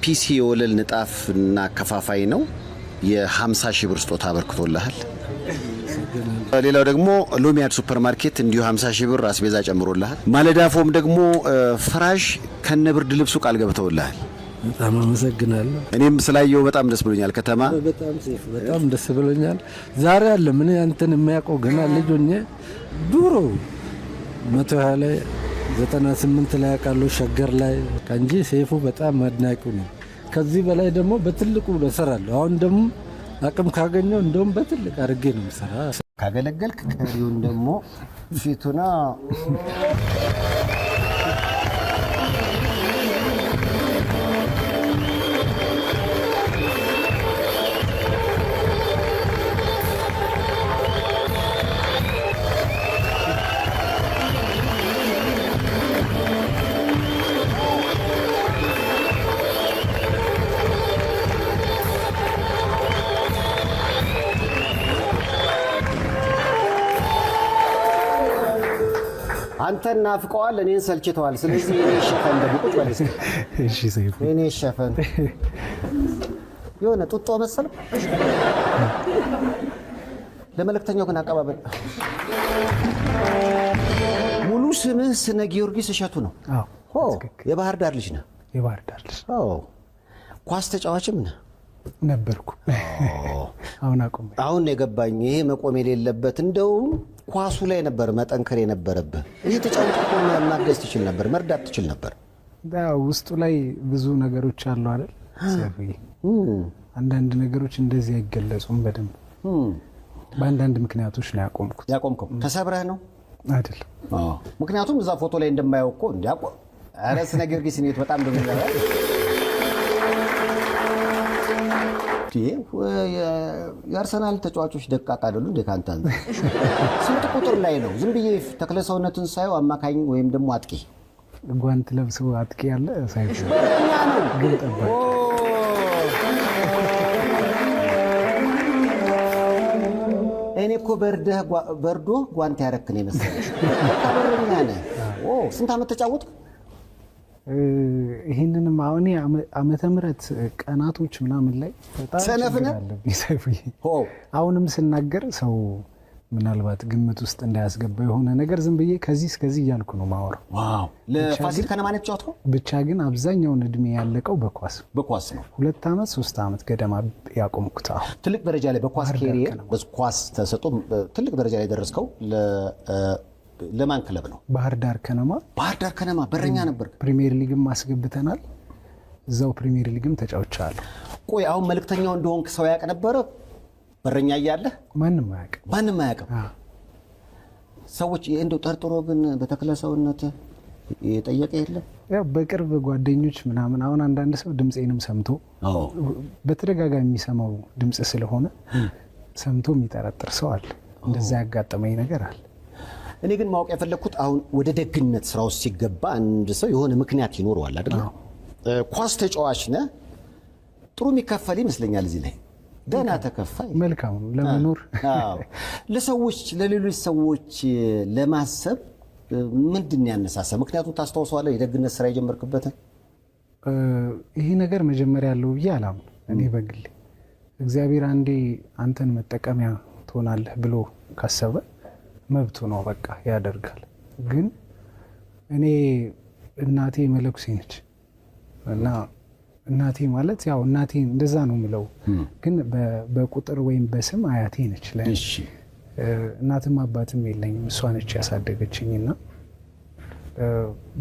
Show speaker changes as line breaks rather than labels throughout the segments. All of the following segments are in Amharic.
ፒሲ የወለል ንጣፍ እና አከፋፋይ ነው። የ50 ሺህ ብር ስጦታ አበርክቶልሃል። ሌላው ደግሞ ሎሚያድ ሱፐር ማርኬት እንዲሁ 50 ሺህ ብር አስቤዛ ጨምሮልሃል። ማለዳፎም ደግሞ ፍራሽ ከነ ብርድ ልብሱ ቃል ገብተውልሃል።
በጣም አመሰግናለሁ።
እኔም ስላየው በጣም ደስ ብሎኛል። ከተማ
በጣም ሴፍ በጣም ደስ ብሎኛል። ዛሬ አለ ምን አንተን የሚያውቀው ገና ልጅ ሆኜ ድሮ 120 ላይ 98 ላይ አውቃለሁ ሸገር ላይ እንጂ ሴፉ በጣም አድናቂው ነው። ከዚህ በላይ ደግሞ በትልቁ እሰራለሁ። አሁን ደግሞ አቅም ካገኘው እንደውም በትልቅ አድርጌ ነው የምሰራ።
ካገለገልክ ቀሪውን ደግሞ ፊቱና አንተን ናፍቀዋል፣ እኔን ሰልችተዋል። ስለዚህ እኔ ሸፈን ደግሞ ቁጭ በል እስኪ።
እሺ ሰይፉ፣
እኔ ሸፈን የሆነ ጡጦ መሰል። ለመልእክተኛው ግን አቀባበል። ሙሉ ስምህ ስነ ጊዮርጊስ እሸቱ ነው?
አዎ።
የባህር ዳር ልጅ ነህ?
የባህር ዳር ልጅ።
ኳስ ተጫዋችም ነህ?
ነበርኩ። አሁን አቆሜ።
አሁን የገባኝ ይሄ መቆም የሌለበት እንደውም ኳሱ ላይ ነበር መጠንከር የነበረብህ። ይህ ተጫውተህ እኮ ማገዝ ትችል ነበር፣ መርዳት ትችል ነበር።
ውስጡ ላይ ብዙ ነገሮች አሉ አይደል? ሰይፉዬ፣ አንዳንድ ነገሮች እንደዚህ አይገለጹም በደንብ። በአንዳንድ ምክንያቶች ነው ያቆምኩት።
ያቆምከው ተሰብረህ ነው
አይደለም?
ምክንያቱም እዛ ፎቶ ላይ እንደማየው እኮ እንዲያቆ ኧረ ስነ ጊዮርጊስ እኔ በጣም እንደሚያ የአርሰናል ተጫዋቾች ደቃቅ አይደሉ እንዴ? ከአንተ አንጻር ስንት ቁጥር ላይ ነው? ዝም ብዬ ተክለ ሰውነትን ሳየው አማካኝ ወይም ደግሞ አጥቂ።
ጓንት ለብሶ አጥቂ ያለ ሰይፉ
በረኛ ነው።
ግን ጠባቂ።
እኔ እኮ በርዶ ጓንት ያረክ ነው የመሰለኝ። በረኛ ነህ። ስንት ዓመት ተጫወትክ?
ይህንንም አሁን ዓመተ ምሕረት ቀናቶች ምናምን ላይ በጣም
ሰነፍ
ችግር
ነህ?
አለብኝ ሰይፉዬ። አሁንም ስናገር ሰው ምናልባት ግምት ውስጥ እንዳያስገባ የሆነ ነገር ዝም ብዬ ከዚህ እስከዚህ እያልኩ ነው የማወራው።
Wow! ለፋሲል ከነማ ነው የተጫወትከው?
ብቻ ግን አብዛኛውን እድሜ ያለቀው በኳስ
በኳስ ነው።
2 ዓመት 3 ዓመት ገደማ ያቆምኩት። አሁን
ትልቅ ደረጃ ላይ በኳስ
ባህር ዳር
career
ከነማ።
በኳስ ተሰጥቶ ትልቅ ደረጃ ላይ ደረስከው። ለማን ክለብ ነው?
ባህር ዳር ከነማ።
ባህር ዳር ከነማ በረኛ ነበር።
ፕሪሚየር ሊግም አስገብተናል። እዛው ፕሪሚየር ሊግም ተጫውቻለሁ።
ቆይ አሁን መልእክተኛው እንደሆንክ ሰው ያውቅ ነበረ? በረኛ እያለህ?
ማንም አያውቅም።
ማንም አያውቅም። ሰዎች እንደው ጠርጥሮ ግን በተክለ ሰውነት የጠየቀ የለም?
ያው በቅርብ ጓደኞች ምናምን። አሁን አንዳንድ ሰው ድምጼንም ሰምቶ በተደጋጋሚ የሚሰማው ድምጽ ስለሆነ ሰምቶ የሚጠረጥር ሰው አለ። እንደዛ ያጋጠመኝ ነገር አለ።
እኔ ግን ማወቅ የፈለግኩት አሁን ወደ ደግነት ስራ ውስጥ ሲገባ አንድ ሰው የሆነ ምክንያት ይኖረዋል አይደል? ኳስ ተጫዋች ነህ፣ ጥሩ የሚከፈል ይመስለኛል። እዚህ ላይ ደህና ተከፋይ።
መልካም ነው ለመኖር።
ለሰዎች ለሌሎች ሰዎች ለማሰብ ምንድን ነው ያነሳሳ? ምክንያቱም ታስታውሰዋለህ የደግነት ስራ የጀመርክበትን?
ይሄ ነገር መጀመሪያ ያለው ብዬ አላምንም። እኔ በግሌ እግዚአብሔር አንዴ አንተን መጠቀሚያ ትሆናለህ ብሎ ካሰበ መብቱ ነው፣ በቃ ያደርጋል። ግን እኔ እናቴ መለኩሴ ነች እና እናቴ ማለት ያው እናቴ እንደዛ ነው የምለው፣ ግን በቁጥር ወይም በስም አያቴ ነች ለእኔ። እናትም አባትም የለኝም፣ እሷ ነች ያሳደገችኝ እና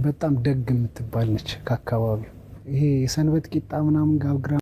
በጣም ደግ የምትባል ነች ከአካባቢው። ይሄ የሰንበት ቂጣ ምናምን ጋግራ